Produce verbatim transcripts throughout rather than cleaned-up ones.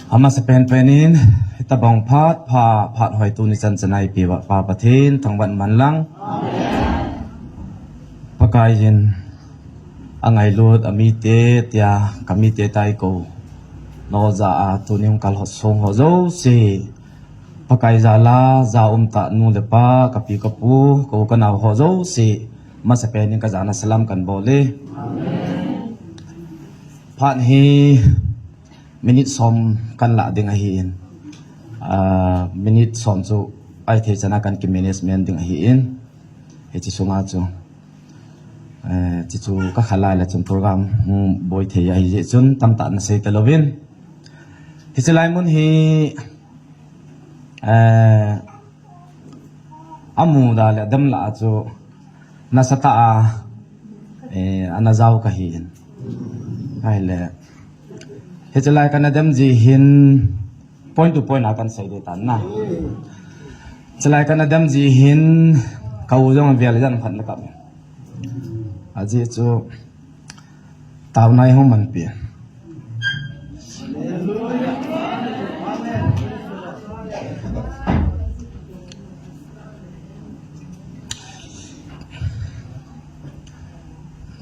Amasa penpen in, hitabang phat, pha, phat hoi tuni chan chan a eipeuva Pa Pathen thangvah in umhen lang. Pakai in, angailut, amite, tia, kamite tah a eikou. Nao ja a, tuni hung kalhot song ho jouse. Pakai jal a, ja um tah nu le pa, kapi kapu, ka u kanao ho jouse. Amasa pen in kajana salam kahin bol e. Phat hi, minute som kahin lah ding ahin. Ah, minute som chu ahithei chan a kahin kimanage ding ahin. Hiche sunga chu. Eh, hiche chu kakha lai le chun program hung boi thei ahi jeh chun tamtah nasei talouvin. Hiche lai mun hi, eh, amu da le adem lah a chu nasatah a, eh, ana jao kahin. Ahile. Hiche lai kana dem ji hin point to point a kahin sei ding tan na. Hiche lai kana dem ji hin ka u jong vel jan phat na kap. Ajeh chu taona eihung manpi.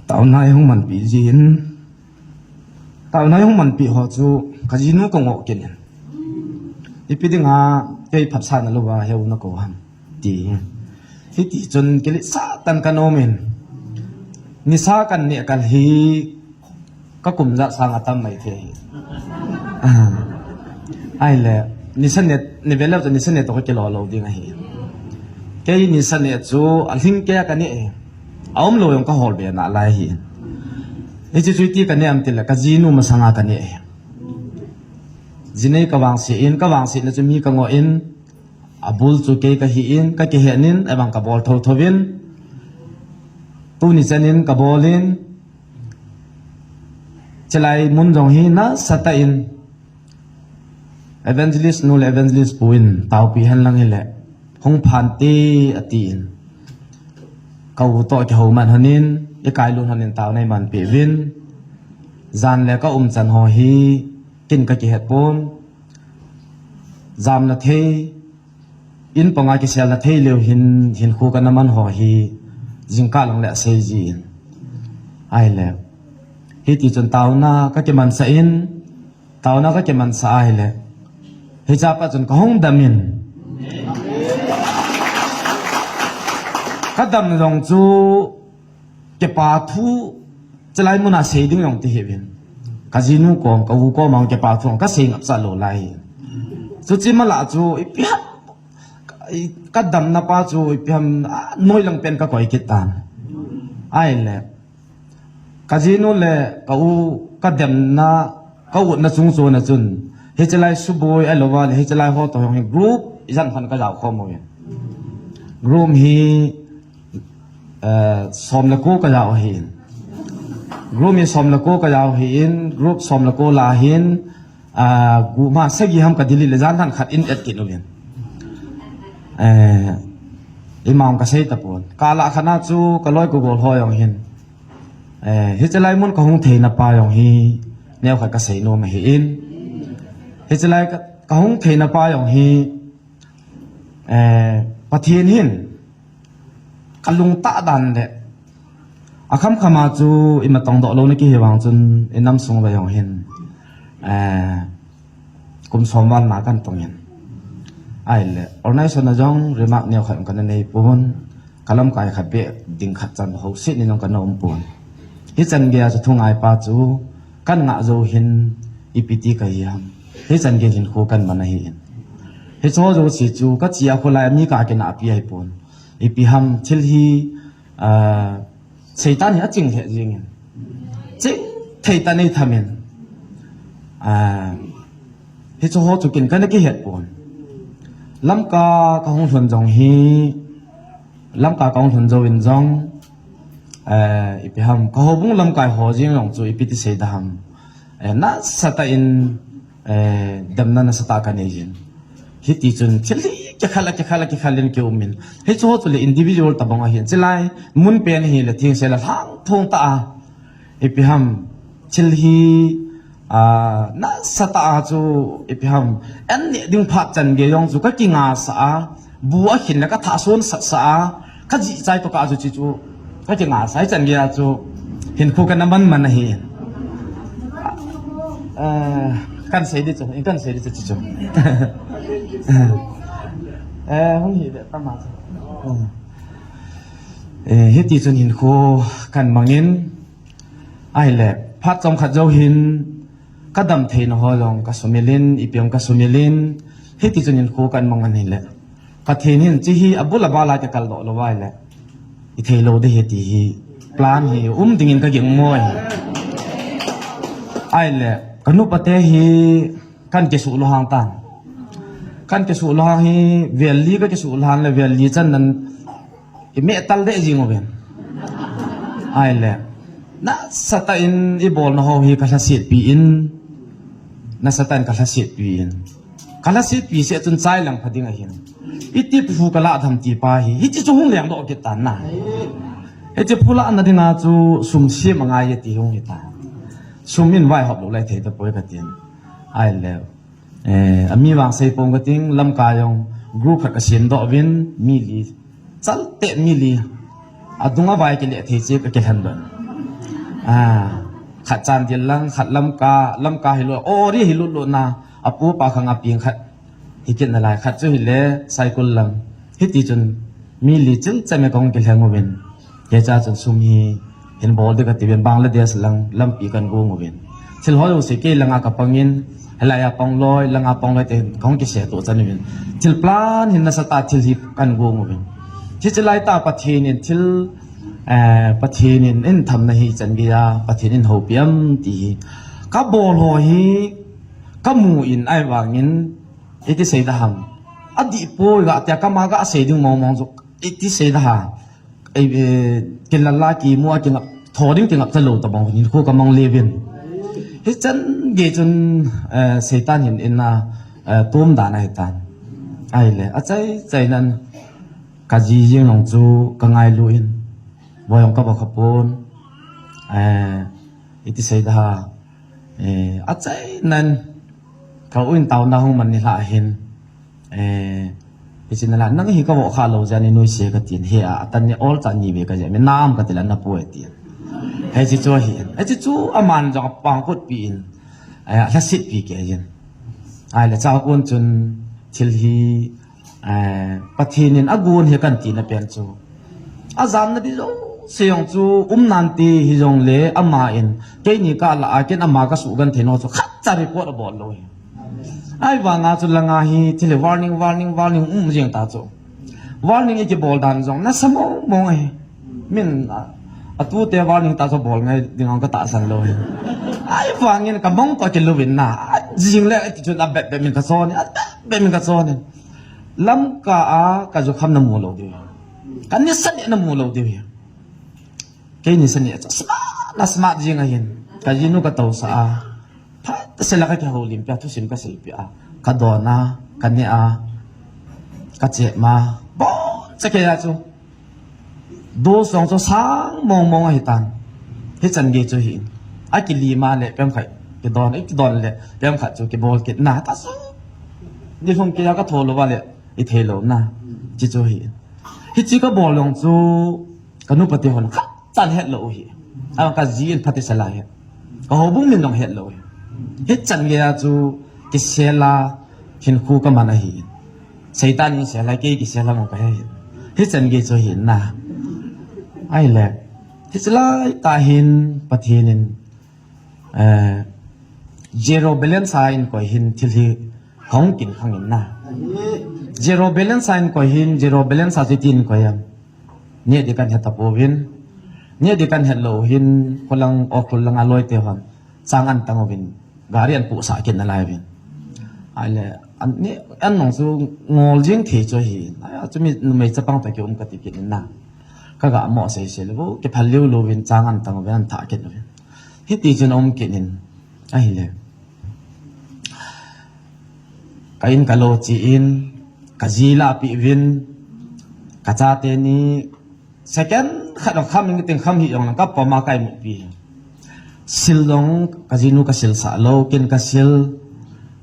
Taona eihung manpi jin. Taona eihung manpi ho chu kajinu kangoh kit in. Ipi dinga kei phatsah na louva heu nakou ham. Ti. Hiti chun kei le satan kanom in. Nisa kahin neh kal hi kakum ja sang atam mai thei. Ah. Ahile, nisa neh, ni vel leu chun nisa neh toh kakilo lou ding ahi. Kei nisa neh chu alhing kei a kaneh e. Aum lou jong kahol be nalai ahi. Hiche chu iti kaneh ham tile, kajinu masanga kaneh e. Jinei kavangse in, kavangse na chu mi kangoh in, abul chu kei kahi in, kakihen in, ahivang kabol thotho in, tuni chan in kabol in, hiche lai mun jong hi nasatah in, evangelist nu le evangelist pu in, taopi hen lang hile, hung phan te ati in. Ka u toh kihou man hon in, ikai lut hon in taona eimanpi uvin. Jan le ka um chan ho hi, kin kakihet pon. Jamna thei, in panga kiselna thei leu hin, hinkho kana man ho hi, jingkah lang le asei ji in. Ahile. Hiti chun taona kakimansah in, taona kakimansah ahile. Hiche a pat chun kahung dam in. Kadam jong chu, kipa thu, hiche lai mun a sei ding jong ti hih uvin. Kajinu kom, ka u kom a kipa thu, kasei ngapcha lou lai. Chuche mala chu, ipi ham, i, kadamna pa chu, ipi ham, a, noilang pen kakoi kit tan. Ahile, kajinu le, ka u, kademna, ka utna chung chon a chun. Hiche lai suboi, ahilouva le, hiche lai ho toh jong hi group, ijan khat kajao khom uvin. Group hi, eh, som le ko kajao ahin. Group hi som le ko kajao ahin, group som le ko lah a hin, ah, group ma sagi ham ka delete le jan khat khat in et kit uvin. Eh, ima jong kasei tapon. Kalah khat na chu kaloi kagol ho jong hin. Eh, hiche lai mun kahung theina pa jong hi, neokhat kasei nom ahin. Hiche lai ka, kahung theina pa jong hi, eh, Pathen hin, kalungtah dan le, akham kham a chu imatong doh louna kihi vang chun, inam sung uva jong hin, eh, kum som val na kahin tong in. Ahile, organization a jong remark neokhat kana nei pon, kalamkai khat beh ding khat chan ho se ni jong kana um pon. Hichan gei a chu thu ngai pa chu, kahin ngah jou hin, ipi ti kahi ham. Hichan gei hinkho kahin man ahin. Hiche ho jouse chu, kache a kholai a mi kakinahpi ahi pon. Ipi ham, thil hi, ah, Satan hi aching lheh jeng in. Ching thei tah in eitham in. Ah, hiche ho chu ken kana kihet pon. Lamka kahung lhun jong hi, Lamka kahung lhun jouvin jong, eh, ipi ham, ka houbung lamkai ho jeng jong chu ipi ti sei ding ham. Eh, nasatah in, eh, damna nasatah kanei jin. Hiti chun, thil hi kikhel a, kikhel a, kikhel in kium in. Hiche ho chu le individual tabang ahin. Chulai, mun pen hi le theng se le lhang thong tah a. Ipi ham, thil hi, Ah, nasatah a chu ipi ham. An neh ding phat chan gei jong chu ka kinga sa a, bu a khin le ka thah son sat sa a, ka ji chai to ka chu chi chu ka kinga sa a, chan gei a chu hin khu ka na man man ahi. Ah, kan sei di chu, kan sei di chu chi chu. Eh, hung hi ve ta ma chu. Eh, hiti chun hin khu kan mangin, ahile, phat chomkhat jou hin, ka dam theina ho jong ka sumil in, ipi jong ka sumil in, hiti chun hin khu kan mang ahile. Pathen hin, chi hi abul abal a ka kal doh lou ahile. I thei lou di hi ti hi, plan hi, um ding in ka ging mo e. Ahile, ka nu pa te hi, kan kisuh lou hang tan. Kan kisuh lou hang hi, vel li ka kisuh lou hang le, vel li chan nan, i meh tal de jing uvin. Ahile. Nasatah in i bolna ho hi ka lhasetpi in. Nasatah in ka lhasetpi in. Ka lhasetpi seh chun chai lang pha ding ahin. I tip hu ka la dham ti pa hi. Hichi chu hung leng doh kit tan na. Hichi phu la na dinga chu sum sem angai e ti hung hi ta. Sum in vai hop lou lai thei ta poi ka tin. Ahile. Eh, ami vang sei pong ka ting, Lamka jong group khat ka sem doh uvin, mi li, chal te mi li, adung a vai kile thei che ka kilhen doh. Ah, khat Chandel lang, khat Lamka, Lamka hi lo, ori hi lo lo na, apu pa khang a ping khat, hi kit na lai, khat chu hi le, Saikul lang, hiti chun, mi li chil chame kong kilhen uvin. Hiche a chun sum hi hin bol ding ka ti uvin Bangladesh lang lampi kan gong uvin. Thil hoi u se kei langa ka pangin, hilai a pang loi, langa pang loi te hin kong kise to chan uvin. Thil plan hin nasatah thil hi kan gong uvin. Hiche lai ta Pathen in thil, eh, Pathen in in tham na hi chan gei a, Pathen in houpi am ti hi. Ka bol ho hi, ka mu in ahivangin, iti sei da ham. Adih poi ga tia ka ma ga sei ding mong mong chu, iti sei da ha. Ei, eh, kilala kimu a kingap, tho ding kingap ta lou ta bang hin khu ka mang le vin. Hichan gei chun, eh, Satan hin in a, eh, tum dan ahi tan. Ahile, achai chai nan ka ji jing long chu ka ngailu in. Boyong ka ba kha pon. Eh, iti sei da ha. Eh, achai nan ka u in tauna hung man ni hla hin. Eh, hichi na la, nang hi ka vo kha lou jeh a ni nuise ka tin, he a, atan ni ol cha ni ve ka jeh, mi nam ka ti la na pu e tin. Hichi chu hi, hichi chu aman jong apang kut pi in, eh, lhasetpi kei in. Ahile cha kun chun thil hi, eh, Pathen in agon hi kan tina pen chu. Ajamna di jouse jong chu um nante hijongle ama in, keini ka la a ken ama ka suhgenthei nau chu khatcha report abol lou hi. Ahivanga chu langa hi thil hi warning, warning, warning um jing ta chu. Warning i kibol dan jong nasa mong mong ahi. Min, a, atute warning ta chu bol ngai ding ang ka tahsan lou hi. Ahivangin ka mong toh kilou vin na. Ajing le iti chu abep bep min ka chon in, abep bep min ka chon in. Lamka a ka jukham na mu lou diu hi. Ka nisa neh na mu lou diu hi. Kei nisa neh chu smart na smart jing ahin. Ka jinu ka tousah a. Phat sela ka kihoulim pia, thusim ka seipeh a. Ka don a, ka neh a, ka chep ma. Boncha kei a chu. Dose jong chu sang mong mong ahi tan. Hichan gei chu hi. Akili ma le pem khat kidon, ikidon le pem khat chu kibol kit na ta chu. Ni lhum kei a ka tho lou va le i thei lou na. Chi chu hi. Hichi ka bol jong chu ka nu pa te hon khat chan het lou u hi. A ka ji in phat sela hi. Ka houbung min jong het lou u hi. Hichan gei a chu kisel a hin khu ka man ahi. Satan in sel a kei kisel a mo ka he hi. Hichan gei chu hi na. Ahile. Hichi lai ta hin Pathen in, eh, zero balance a in koi hin thil hi hong kin khang in na. Zero balance a in koi hin, zero balance a chu tin koi am. Neh di kan het ta pouvin. Neh di kan het lou hin, kholang Ukhrul langa loi te hon. Chang an tang uvin. Gari an pu sa kin na lai vin. Ahile, an neh, an nong chu ngol jing thei chu hi. Ai, chu mi numei chapang ta ki um ka ti kin na. Ka ga mo sei sei le bo, kiphal liu lou vin chang an tang uvin, an tha kin uvin. Hiti chun um kin in. Ahile. Ka in ka lo chi in, ka ji la pi vin, ka chate ni second khat a kham in ting kham hi jong lang ka pom a ka imu pi. Sil jong kajinu kasil sah lou, ken kasil.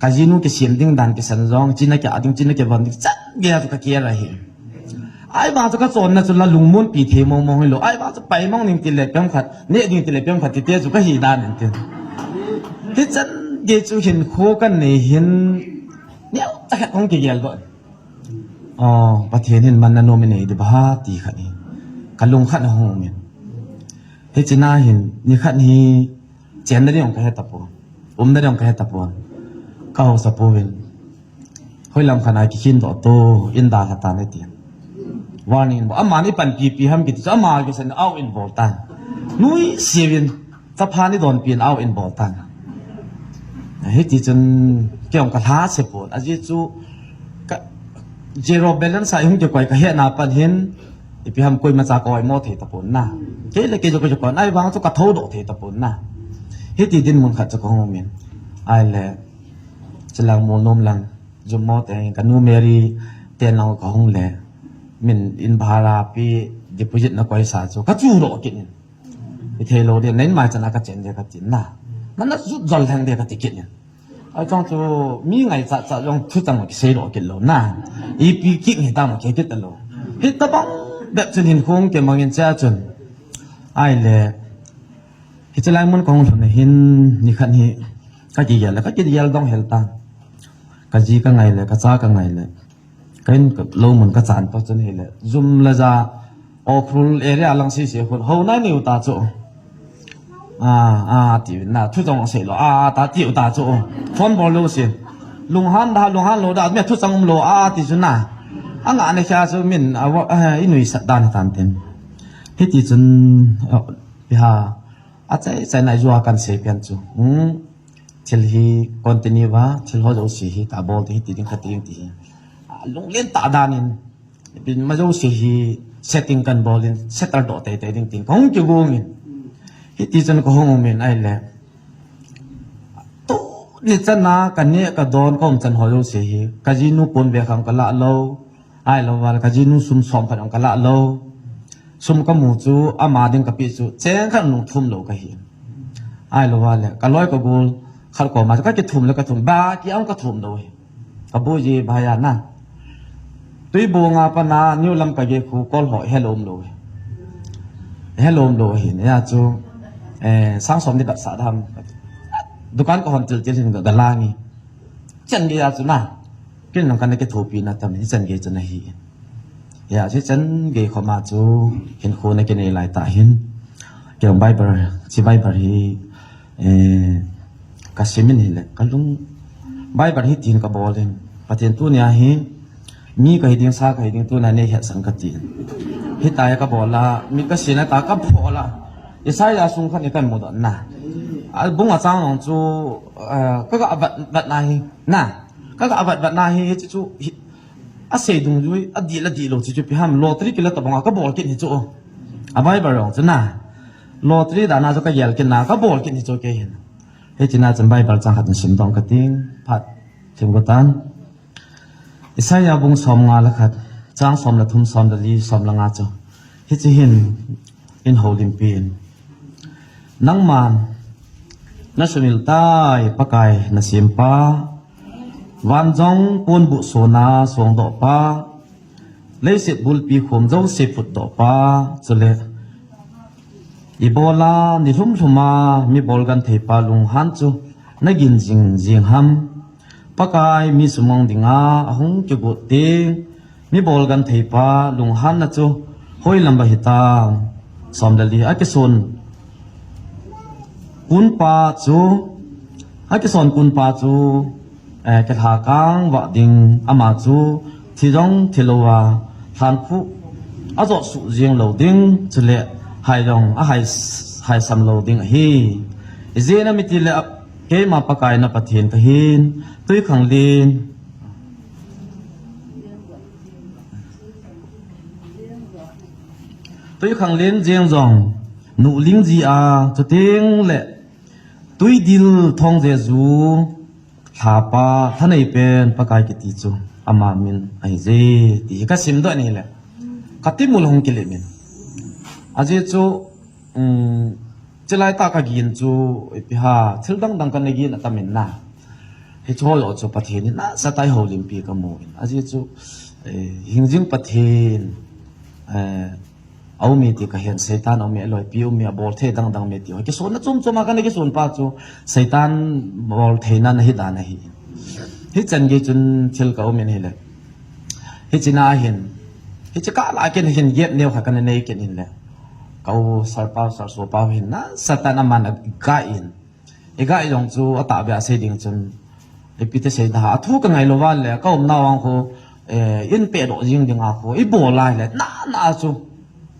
Kajinu kisem ding dan kisan jong, china kia ding, china kivon ding, chan gei a chu kakia ahi. Ahivang chu kachonna chu la lungmonpi thei mong mong hilou. Ahivang chu pai mong ding tile pemkhat, neh ding tile pemkhat tite chu kahi dan in tin. Hichan gei chu hinkho kanei hin, neo tah khat hung kigel doh. O, Pathen hin man nanom inei ding ba ti khat hi. Kalung khat ahung umin. Hichena hin, nikhat hi, chenna ding jong kahe tapon. Umna ding jong kahe tapon. Kahaosa pouvin. Hoilam khat a kikhin doh to, in dalha tan atin. Warning bol. Amani panpi pi ham kiti chu, ama kisan out in bol tan. Nuisat in, chaphan idonpi in out in bol tan. Hiti chun, kei jong kalha se pon. Ajeh chu, ka, zero balance a hung kikoi kahe na pan hin, ipi ham koimacha ka oimo thei tapon na. Kei le kei chu koi chu kon, ahivang chu kathoudoh thei tapon na. Hiti dinmun khat chu kahung umin. Ahile, chilang Molnom lang, Jummo te, kanu Mary, ten lang kahung le. Min in bhara pi, deposit na koisa chu, kachudoh kit in. Ithei lou ding, na inmai chan a kachen ding katin na. Nana jut jol lheng ding kati kit in. Ahi chong chu, mi ngaichat chat jong thuchang kiseidoh kit lou na. Ipi kit hitam kikit talou. Hitabang bep chun hinkho kimangin cha chun. Ahile, hiche lai mun kahung lhun a hin, nikhat hi, kakigel le, kakigel dong hel tan. Kaji kangai le, kacha kangai le. Ka in ka lou mun kachan pa chun hile. Jum le ja, Ukhrul area lang sese khu. Hou nai niu ta chu. A, a, tiu na, thu jong sei lou. A, a, ta tiu ta chu. Phone bol lou se. Lunghan da, lunghan lou da, mi thuchang umlou. A, ti chu na. Anga ne kha chu min, a, wa, a, inuisat dan tan tin. Hiti chun, a, iha. Achai, chai nai jua kan sei pian chu. Hmm. Thil hi continue va, thil ho jouse hi, ta bol ti hi, ti ding khat ti ding ti hi. A, lunglen tah dan in. Bin ma jouse hi setting kan bol in, settle doh tei tei ding tin. Kahung kigong in. Hiti chun kahung um in ahile. Tuni chan a, kaneh kadon, kaum chan ho jouse hi. Kajinu pon ve khang kalah lou. Ahilou vale, kajinu sum som khat jong kalah lou. Sum kamu chu, ama ding kapeh chu, cheng khat jong thum lou kahi. Ahilou vale, kaloi kagol, khat koma chu, kakithum le kathum, ba ki ang kathum lou hi. Kabu ji bhai a na. Tuibong a pat a, New Lamka gei khu, kol ho, helou umlou hi. Helou umlou hi, hia chu, eh, sang som ni bat sa dam. Dukan kahon til til hin ga, galang hi. Chan gei a chu na. Ken lang kana kithopi na tam hi chan gei chu nahi. Hia, hiche chan gei khoma chu hinkho na kinei lai tah hin. Kei Bible, hiche Bible hi, eh, kasim in hile, kalung Bible hi tin kabol in. Pathen tunia hi, mi kahi ding, sa kahi ding, tunia neihetsan kati. Hitia kabol a, mi kasina ta kabol a. Isaiah sung khat ni kan mudoh na. A bung a chang jong chu, eh, kaga vat, vat na hi, na. Kaga vat, vat na hi, hiche chu, hi, asei dungjui, adih le adih lou, hiche chu ipi ham, lottery kila tabang a kabol kit hi chu. A Bible jong chu na. Lottery dan a chu kagel kit na, kabol kit hi chu kei hin. Hiche na chun Bible chang khat nasim dong kating, phat thim go tan. Isaiah bung som nga le khat, chang som le thum, som le li, som le nga chu. Hiche hin, in houlimpi in. Nangman, nasumil tai, Pakai nasempa, van jong ponbuh sona songdohpa, leiset bulpi khom jouse phutdohpa, chule, ibola, nilhum lhum a, mi bolgan theipa lunghan chu, nagin jing jing ham. Pakai mi sumang dinga, ahung kigot teng, mi bolgan theipa, lunghanna chu, hoilam ba hitam, som le li, akison, kunpa chu, akison kunpa chu, eh, kilhakang vah ding, ama chu, thi jong thi lou a, lhankhuh, ajot suh jeng lou ding, chule, hai jong, ahai, haisam lou ding ahi. Ijeh inem itile, keima Pakai na Pathen kahin, twikhanglen, twikhanglen jeng jong, nuhling ji a, chuteng le, twidil thong jeju, lhapa, thanei pen, Pakai kiti chu, ama min ahije, ti hi kasim doh in ahile. Katimul hung kilim in. Ajeh chu, um, Chulai tah kagin chu, ipi ham, thil dang dang kana gin atam in na. Hiche ho jouse chu Pathen in nasatah in houlimpi kamu in. Ajeh chu, eh, hingjing Pathen, eh, aum e ti kahen, Satan aum e, aloipi um e, abol thei dang dang um e ti ho. Kisonna chom chom a kana kison pa chu, Satan bol theina nahi dan ahi. Hichan gei chun thil kaum in ahile. Hiche na hin, hiche kah lah a ken hin gap neo khat kana nei kit in le. Ka u Sir Pau, Sir Sopau hin nasatah in aman aga in. Iga i jong chu atahbeh a sei ding chun, ipi ti sei da, athu kangai lou va le, ka umna vang khu, eh, in pehdoh jing ding a khu, ibol a ahile, na, na chu.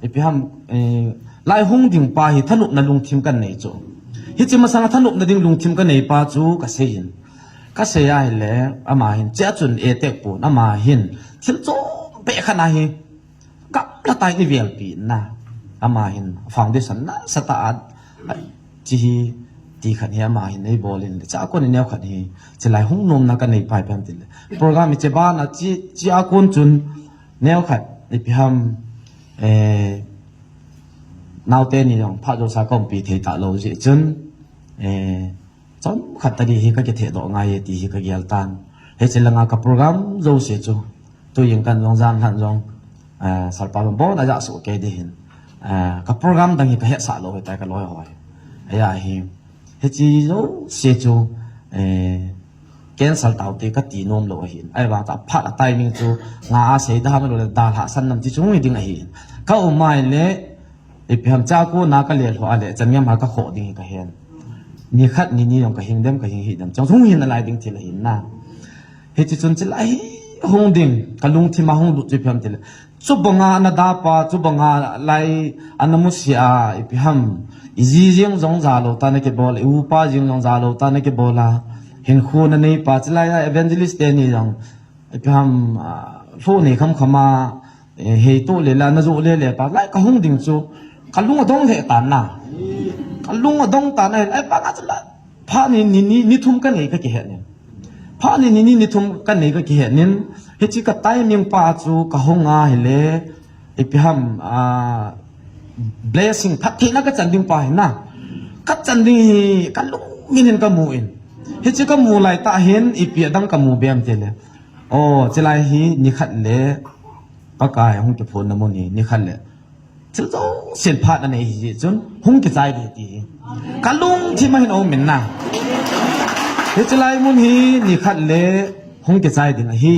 Ipi ham, eh, lai hung ding pa hi thanopna lungthim kanei chu. Hiche masang a thanopna ding lungthim kanei pa chu kasei in. Kasei a ahile, ama hin, chea chun e tek pon, ama hin, thil chom peh khat ahi. Gamla tah in eivelpi na. Ama hin foundation nasatah a, a, hiche hi ti khat hi ama hin eibol in le. Chea kon in neo khat hi, chulai hung nomna kanei pai pen ti le. Program hiche bana hiche, hiche a kon chun neo khat, ipi ham, eh, naote ni jong phat jouse a kaumpi thei talou jeh chun, eh, chomkhat tadi hi kakithehdoh ngai e ti hi kagel tan. Hiche langa ka program jouse chu. Tuin kan jong jan lhan jong, eh, Sir Pau jong bon aja soh kei ding hin. Eh, ka program dang hi kahetsah lou hitai kaloi ho. Ahia hi. Hiche jouse chu, eh, cancel taute kati nom lou ahin. Ahivang chu aphat a timing chu nga a sei da ham lou le dalhah san nam ti chu hung hi ding ahin. Ka um a ahile, ipi ham chea kona kale lhou a le, chan ngem a kakhoh ding hi kahen. Nikhat nini jong kahing dem, kahing hih dem. Chang hung hi nalai ding thil ahin na. Hiche chun chulai hi hung ding, kalungthim a hung lut chu ipi ham tile. Chubanga ana da pa, chubanga lai ana musit a, ipi ham. Iji jeng jong jalou tah a nakibol, i upa jeng jong jalou tah a nakibol a. Hinkho nanei pa, chulai a evangelist teni jong. Ipi ham, ah, lhoh nei kham kham a, eh, hei toh le la, na joh le le pa, lai kahung ding chu, kalung adong lheh tan na. Kalung adong tan na, lai pa nga chu la, phat ni, ni, ni, ni thum kanei kakihet nin. Phat ni, ni, ni, ni thum kanei kakihet nin, hiche ka timing pa chu kahung a ahile, ipi ham, ah, blessing, phattheina kachan ding pa hi na. Kachan ding hi, kalung min hin kamu in. Hiche kamu lai tah hin, ipi adang kamu bem tile. O, chulai hi nikhat le Pakai hung kiphonna mun hi nikhat le thil jousen phat anei hijeh chun hung kichai ding ti hi kalungthim a hin aum in na. Hiche lai mun hi nikhat le hung kichai ding ahi.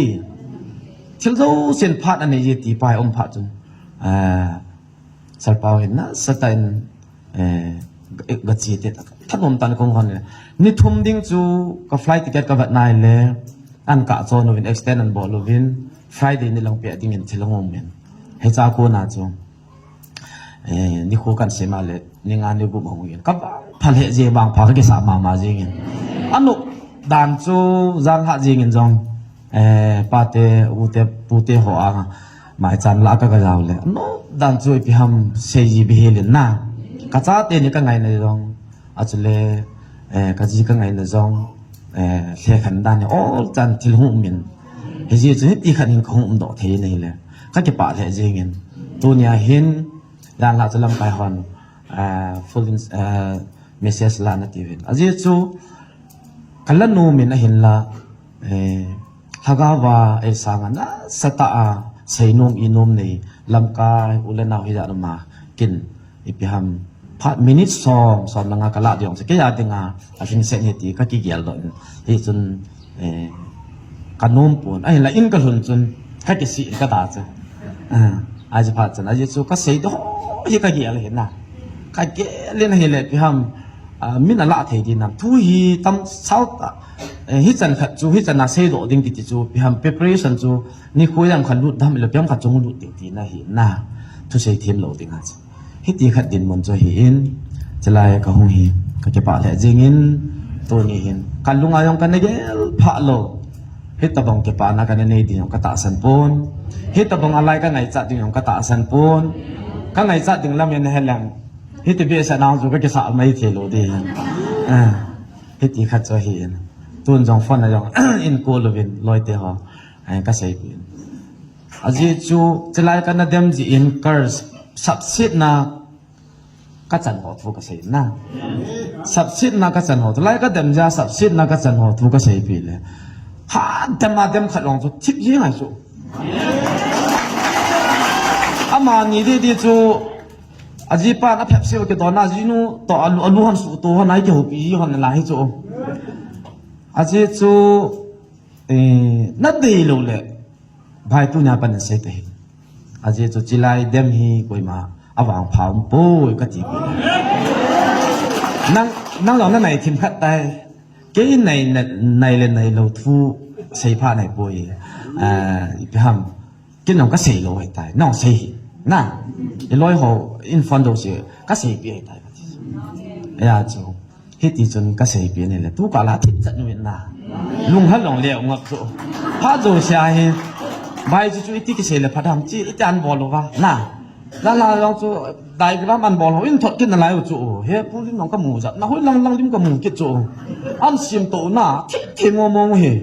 Thil jousen phat anei e ti pa hi aum phat chun, ah, Sir Pau hin nasatah in, eh, ga, gache te tah. Thanom tah in kahung hon le. Ni thum ding chu ka flight ticket kavet nai le. An kah chon uvin, extend an bol uvin. Friday ni lang peh ding in thil ahung um in. Hichea kona chu, eh, nikho kan sem a le, ni nga ni gup ahung in. Kavangpha lheh jeng, vangpha kakisa mama jeng in. Anop dan chu, jan lhah jeng in jong. Eh, pate, ute, pute ho a, maichan la ka, kajao le. Anop dan chu ipi ham seiji bihil in na. Kachate ni kangaina jong. Achule, eh, kaji kangaina jong. Eh, lhekhen dan hi ol chan thil hung um in. Hijeh chun hiti khat hin kahung umdoh thei in ahile. Kakipah lheh jeng in. Tunia hin, jan lhah chu lamkai hon, eh, full in, eh, message la nati uvin. Ajeh chu, kala nom in ahinla, eh, lhagao a eisang a nasatah a seinom inom nei, lamkai u le nao hijat um a kin ipi ham phat minute som, som le nga kalah ding jong chu kei a dinga alhingset ahi ti kakigel doh in. Hichun, eh, kanom pon. Ahinla in kalhun chun kakisih in kada chu. Ah, ajeh phat chun, ajeh chu kasei doh hi kagel ahi na. Kagel in ahile ipi ham, ah, min alah thei ding nam. Thu hi tam sao tah, eh, hichan khat chu, hichan a seidoh ding kiti chu, ipi ham preparation chu, nikho ijat ham khat lut dam, ilo ipi ham khat chung lut ding tina ahi na. Thusei them lou ding a chu. Hiti khat dinmun chu ahi in, chulai kahung hi, kakipah lheh jeng in, tuni hin, kalung a jong kana gel phah lou. Hitabang kipana kana nei ding jong katahsan pon. Hitabang a lai kangaichat ding jong katahsan pon. Kangaichat ding lam in aheleng. Hiti behseh nau chu kakisah mai thei lou ding. Ah, hiti khat chu ahi in. Tun jong phone a jong in call uvin, loite ho. Ai, kasei pin. Ajeh chu, chulai kana dem jeh in, curse, sapsetna, Kachan ho thu kasei na. Sapsetna kachan ho thu. Lai kadem jeh a sapsetna kachan ho thu kasei pi le. Ha dem a dem khat long chu thip jing ahi chu. Amani didi chu ajipa na phep siu kidon a jinu toh alu, alu han suto han ai kihoupi hon la hi chu. Ajeh chu, eh, nadei lou le. Bhai tunia pat nasei tahih. Ajeh chu chilai dem hi koima avangpha umpoi kati pi. Nang, nang jong nanai thim khat tai. Kei nai, nai, nai le nai lou thu seipha naipoi. Ah, ipi ham. Kei jong kasei lou ahitai. Nang sei hi. Na. Iloi ho in phone doh se kasei pi ahitai. Ahi chu. Hiti chun kasei pi ni le. Tu kah la thip chat nu in na. Lung hal long le ngap chu. Phat jouse a hi. Bhai chu chu iti kisei le phat ham chi iti an bol uva. Na. La la long chu diagram an bol ho in thot kin na lai u chu. He pu lim long kamu jat. Na hoi lang lang lim kamu kit chu. An sim to na. Thip thip mo mo hi.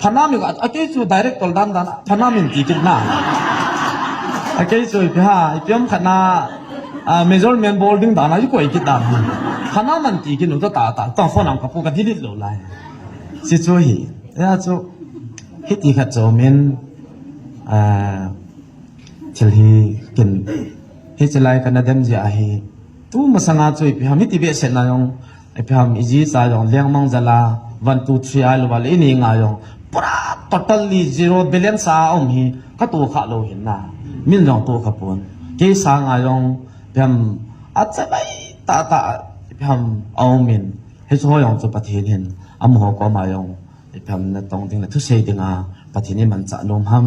Phanam in a, akei chu director dan dan, phanam in ti kit na. Akei chu ipi ha, ipi ham khat na, ah, measurement bol ding dan a, ikoi kit dan. Phanam in ti kit nu ta ta, ta phone ang kapu ka delete lou lai. Si chu hi, ya chu, hiti khat chu min, ah, thil hi kin, hiche lai kana dem jeh a hi, tu masanga chu ipi ham hiti behseh na jong, ipi ham, iji cha jong, lengmang jal a, one, two, three, ai lou va le, ini nga jong, pura totally zero balance a um hi, katoh kha lou hin na. Min jong toh kha pon. Kei sanga jong, ipi ham, achabai tah tah, ipi ham, a um in. Hichu ho jong chu Pathen hin, amaho koma jong, ipi ham natong ding le thusei ding a, Pathen in manchah nom ham.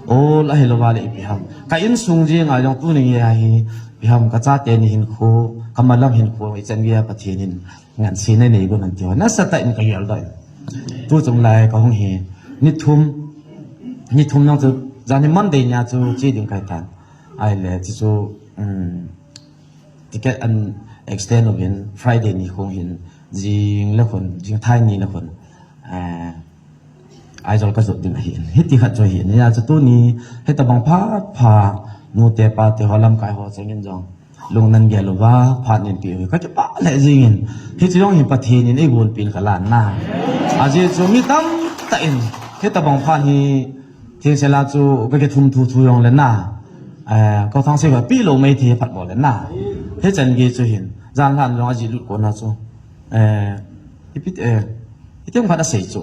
Ol ahilou va le ipi ham. Ka insung jeng a jong tuni a hi, ipi ham ka chate ni hinkho, ka malam hinkho, ichan gei a Pathen in ngansena nei gon an ti ho. Nasatah in ka gel doh in. Tu chung lai ka hung hi, ni thum, ni thum jong chu, jan hi Monday nia chu che ding kahi tan. Ahile, chu chu, um, Ticket an extend uvin Friday ni khun hin jing le khun, jing thai ni le khun, eh, Aizawl ka jot ding ahi. Hiti khat chu ahi. Nia chu tuni, hitabang phat pha, nute pate ho lamkai ho chengin jong. Lung nan gel uva, phat nin pi uva. Ka kipah lheh jingin. Hichu jong hi Pathen in eigonpin ka lan na. Ajeh chu mi tamtah in. Hitabang phat hi, Thingse la chu ka kithum thu thu jong le na. Eh, ko thang se ka pi lo mai thi phat bol le na. Hichan gei chu hin. Jan han jong ajih lut kona chu. Eh, ipi, eh, iti jong khat asei chu.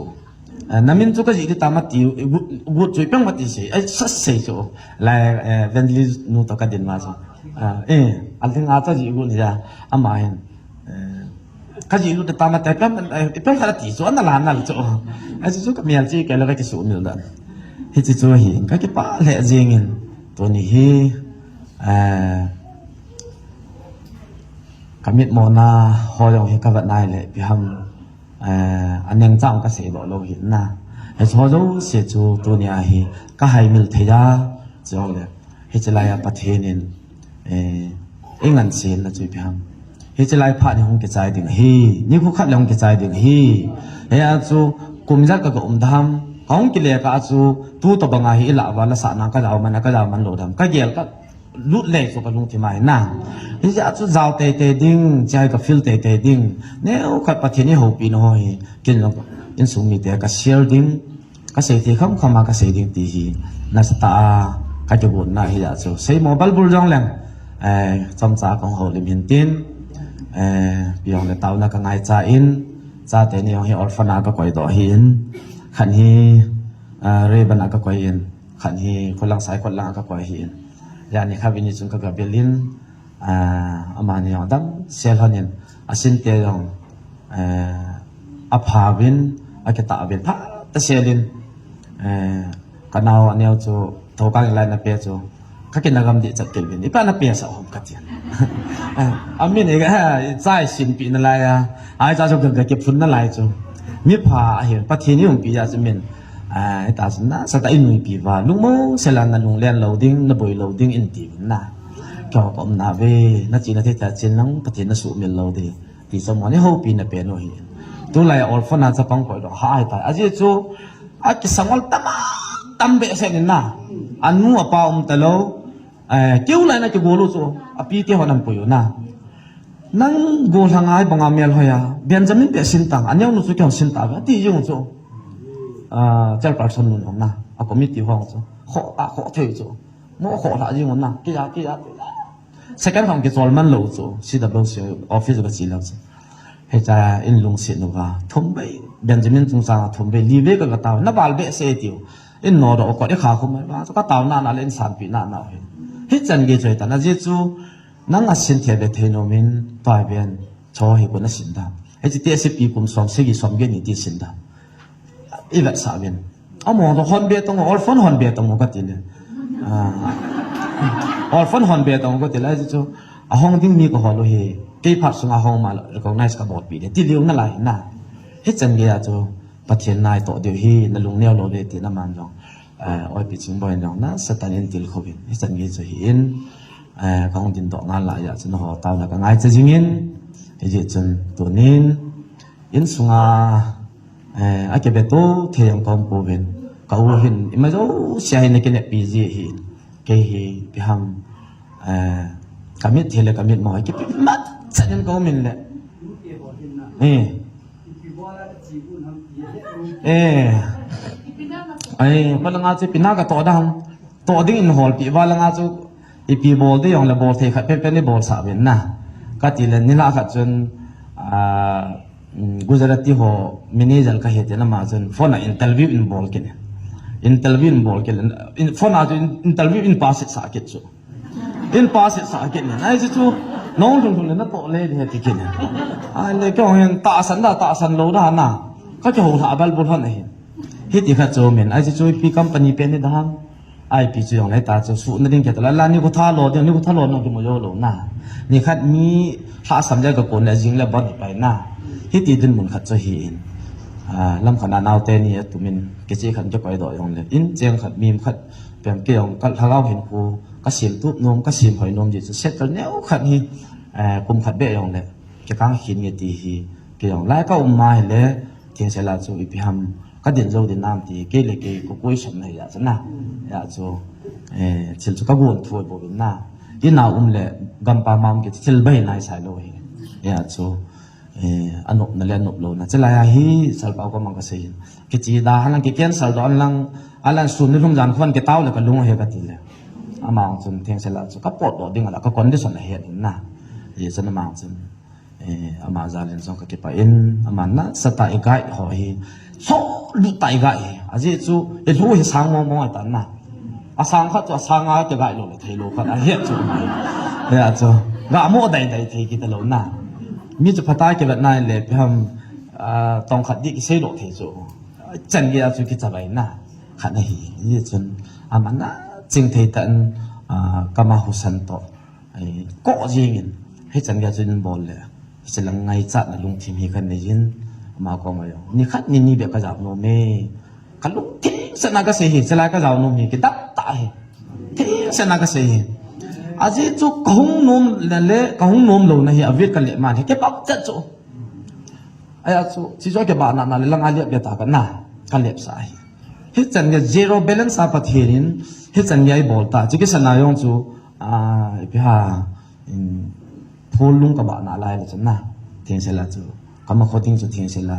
Eh, namin chu ka jih di tam ati, gut, gut chu ipi jong ati sei. Ai, sa sei chu. Lai, eh, Evangelist nu to ka din ma chu. Ah, eh, alhing a cha jih gut ni ja. Ama hin. Eh, Ka jih lut tam ati, ipi ham, eh, ipi ham khat ati chu, ana la nal chu. Achu chu ka mial chi, kei le ka kisumil dan. Hichu chu hi, ka kipah lheh jingin. Tuni hi, eh, ka mitmona ho jong hi ka vet nai le, ipi ham, eh, aneng chang ka sei doh lou hi na. Hichu ho jouse chu, tuni a hi, ka haimil thei a, chu le. Hiche lai a Pathen in, eh, eingansena chu ipi ham. Hiche lai phat hi hung kichai ding ahi. Nikho khat le hung kichai ding ahi. Hia chu kum ijat ka ga um dam. Ka hung kile kah a chu tu tobang a hi ilah uva la sah na ka jao man a ka jao man lou dam. Ka gel ka lut le chu ka lungthim a hi na. Hijeh a chu jao teitei ding, chai ka feel teitei ding. Neokhat Pathen in eihoupi na ho hi. Ken jong insung mite ka share ding. Ka sei thei khamkham a ka sei ding ti hi nasatah a ka kigotna hi a chu. Seimo balbul jong leng, eh, chomcha kong houlim hin tin, eh, pi jong le taona ka ngaicha in, chate ni jong hi orphan a ka koi doh ahin, khat hi, eh, Rayburn a ka koi in, khat hi Kholang Saikot lang a ka koi ahin. Jani kha vini chun ka gabil in, Ah, amani jong damsel lhonin, asinte jong, eh, apha uvin, akitah uvin, phatah selin, eh, ka nao aneo chu, thokang lai na pe chu, ka kina gam dih chat kei uvin, ipi na pe sah ham ka tin. Eh, amin e, eh, chai sin pi na lai a, ai cha chu ka, ka kiphun na lai chu, mi pha ahi, Pathen in umpi a chu min, eh, ta chu nasatah in nuipi uva, lungmong sel a na lunglen lou ding, na boi lou ding in ti uvin na. Kei ka umna ve, na chihna thei ta chin lang, Pathen na sumil lou ding. Ti chu amani houpi na pen u ahi. Tulai orphan a chapang koi doh ha ahi tai. Ajeh chu, akisangol tam a, tam behseh in na. Anu apa um talou. Eh, keu lai na kigol u chu. Api te hon an pui u na. Nang gollhang a hibanga mel hoiya Benjamin beh sin tang, aneo nu chu kihon sin tang, ati jing chu. Ah, chairperson nu nong na, a committee hong chu. Kho ta, kho thei chu. Mo kho la jing na, kiya, kiya. Second khang kichol man lou chu, C W C office ka chi lang chu. Hicha in lungset uva, thum bei, Benjamin chungchang a thum bei, li bei ka, ka tao, na bal behseh tiu. In no do ko, i kha khum mai, ka tao na na le in sanpi na na hi. Hichan gei chu hitan, ajeh chu, nang a sin thei be thei nom in, tua ben, cho hi ko na sin da. Hichi te se pi kum som, segi som ge ni ti sin da. I vetsah uvin. Amo to hon be tong, orphan hon be tong ka ti le. Ah. Orphan hon be tong ka ti le, chu a hong ding mi ka hol u hi. Kei phat sunga hong ma recognize ka bolpi le. Ti liu na lai na. Hichan gei a chu Pathen nai to diu hi na lungneo lou ve ti na man jong. Eh, oi pi ching boi jong na Satan in til khovin. Hichan gei chu hi in. Eh, ka hong din doh ngal lai a chu na ho tao na ka ngaicha jing in. Hijeh chun tunin. In sunga, eh, a kibe to thei jong ka um pouvin. Ka u hin, ima jouse hin a kineppi ji ahin. Kei hi, ipi ham, eh, ka mit thei le ka mit mo, kipe mat chan in ka um in le. Eh. Eh. Ai, pa langa chu ipi na ka to dam. To ding in holpi uva langa chu ipi bol ding jong le bol thei khat pen pen i bolsah uvin na. Ka ti le nilhah khat chun, ah, mm, Gujarati ho manager ka hi tin ama chun phone a interview in bol kit in. Interview in bol kit in. In, phone a chu in, interview in pass sah kit chu. In pass sah kit in. Ai chu chu nong lhung lhung le na to le he ti kit in. Ai le kei hin tahsan da tahsan lou da na. Ka kihou lha bal bul hon ahi. Hiti khat chu min. Ai chu chu ipi company pen ni da ham. Ipi chu jong le ta chu suhna ding kei ta la, la ni ko tha lo ding, ni ko tha lo na ki mo jo lo na. Ni khat mi lhasam le ka kon le jing le bon hi pai na. Hiti dinmun khat chu hi in. Ah, lam khat na naote ni a tumin, kiche khat kikoi doh jong le. In cheng khat mi khat pem kei jong ka lhagao hinkho, ka sem tup nom, ka sem hoi nom ji chu settle neo khat hi, eh, kum khat beh jong le. Kikang khin nge ti hi, kei jong lai ka um ma hi le, Thengsel a chu ipi ham, ka din jou din nam ti, kei le kei ko koi som na hi a chu na. Hi a chu, eh, thil chu ka gon thoi bou vin na. Ina um le, gampa ma um kei thil bai nai sai lou hi. Hi a chu, eh, a nop na le a nop lou na. Chulai a hi, Salpau ka mang ka sei hin. Kiche da han lang ki cancel doh an lang, a lan sun ni lhum jan khon kitao le ka lung he ka ti le. Ama chun Thengsel a chu ka pot doh ding a la, ka condition a het in na. Hi chun ama chun. Eh, ama jal in jong ka kipah in, ama nasatah a i guide ho hi. Lhoh lut tah a i guide hi. Ajeh chu, i lhu hi sang mong mong a tan na. A sang khat chu, a sang a ki guide lou le thei lou khat a hi chu. Hi a chu. Ga mo dai dai thei kita lou na. Mi chu phatah a kivet na le ipi ham, ah, tong khat di kisei lou thei chu. Chan gei a chu kichavai na. Khat na hi. Hi chun, ama na ching thei tan, ah, kama husan to. Ai, ko jing in, hichan gei a chu in bol le, hiche lang ngaichat na lungthim hi ka nei in, ama koma jong. Ni khat ni ni beh ka jao nom e. Ka lungthim sena ka sei hi, chulai ka jao nom hi, kidap tah hi. Thim sena ka sei hi. Ajeh chu ka hung nom le, le, ka hung nom lou na hi, a vet ka le man hi, kibap chat chu. Ai a chu, chi chu a kibah na, na le lang a liap le ta ka na, ka liap sa hi. Hichan gei zero balance a Pathen in, hichan gei a i bol ta, chi kisa na jong chu, ah, ipi ha, in, phul lung ka bah na lai le chun na, Thengsel a chu, ka ma kho ding chu Thengsel a,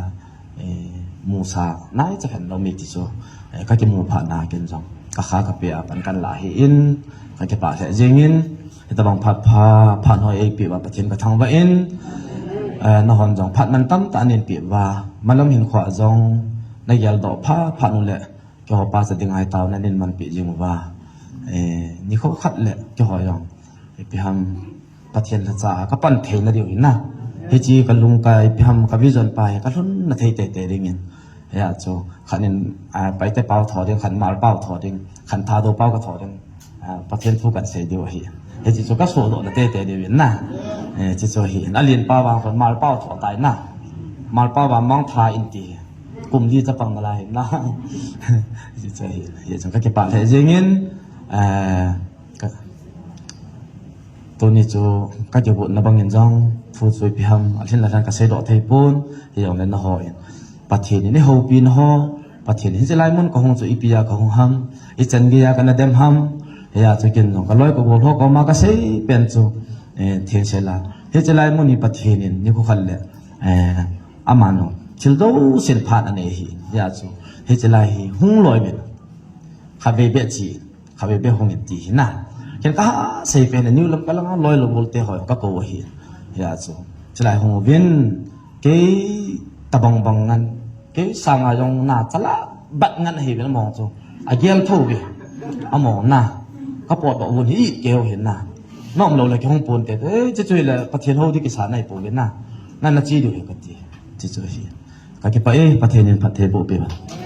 eh, musa, nai cha khen lou mi ti chu, eh, ka kimu phat na ken jong, ka kha ka pe a pan kan la hi in, ka kipah lheh jing in, Hitabang phat pha, phat hoi eipe uva Pathen ka thangvah in, eh, nahon jong phat mantam tah nahin pe uva, malam hinkho a jong nagel doh pha, phat nu le, keiho pa cha ding a hi taona nahin manpi jing uva. Eh, nikho khat le, keiho jong, ipi ham Pathen lhacha a ka pan thei na diu hin na. Hiche ka lungkai, ipi ham ka vision pa hi ka lhun na thei tei tei ding in. Hia chu, khat in, ah, Paite pau tho ding, khat Hmar pau tho ding, khat Thadou pau ka tho ding. Ah, Pathen thu kan sei diu ahi. Hiche chu ka sodoh na tete diu in na. Eh, hiche chu ahi. A lien pa vang khat Hmar pau tho tai na. Hmar pau vang mang tha in ti. Kum li chapang na lai na. Hiche chu ahi. Hiche chu ka kipah lheh jing in. Eh, Ka, tuni chu ka kigotna bangin jong, thu chu ipi ham, alhin lalhan ka seidoh thei pon, hijongle nangho in. Pathen in eihoupi nangho, Pathen in hiche lai mun kahung chu ipi a kahung ham, ichan gei a kana dem ham, hia chu ken jong ka loi ka gol ho koma ka sei pen chu, eh, Thengsel a, Hiche lai mun hi Pathen in nikho khat le, eh, aman thil jousen phat anei ahi. Hijeh chun hiche lai hi hung loi uvin. Khatvei beh che, khatvei beh hung in ti hi na. Ken kasei pen a, niu lam kalang a loi lou bol te ho kakou ahi. Hijeh chun hiche lai hung uvin, kei tabang bang ngan, kei sanga jong na chala bat ngan ahi uvin among chu. Agel tho uve. Among na. Kapot doh uvin hi it keu hin na. Nom lou le kihung ponte. Eh, hiche chu hile Pathen hou ding kisa nai pouve na. Na, nache diu ahi kati. Hiche chu hi. Kakipah e, Pathen in phatthei boh peh uhen.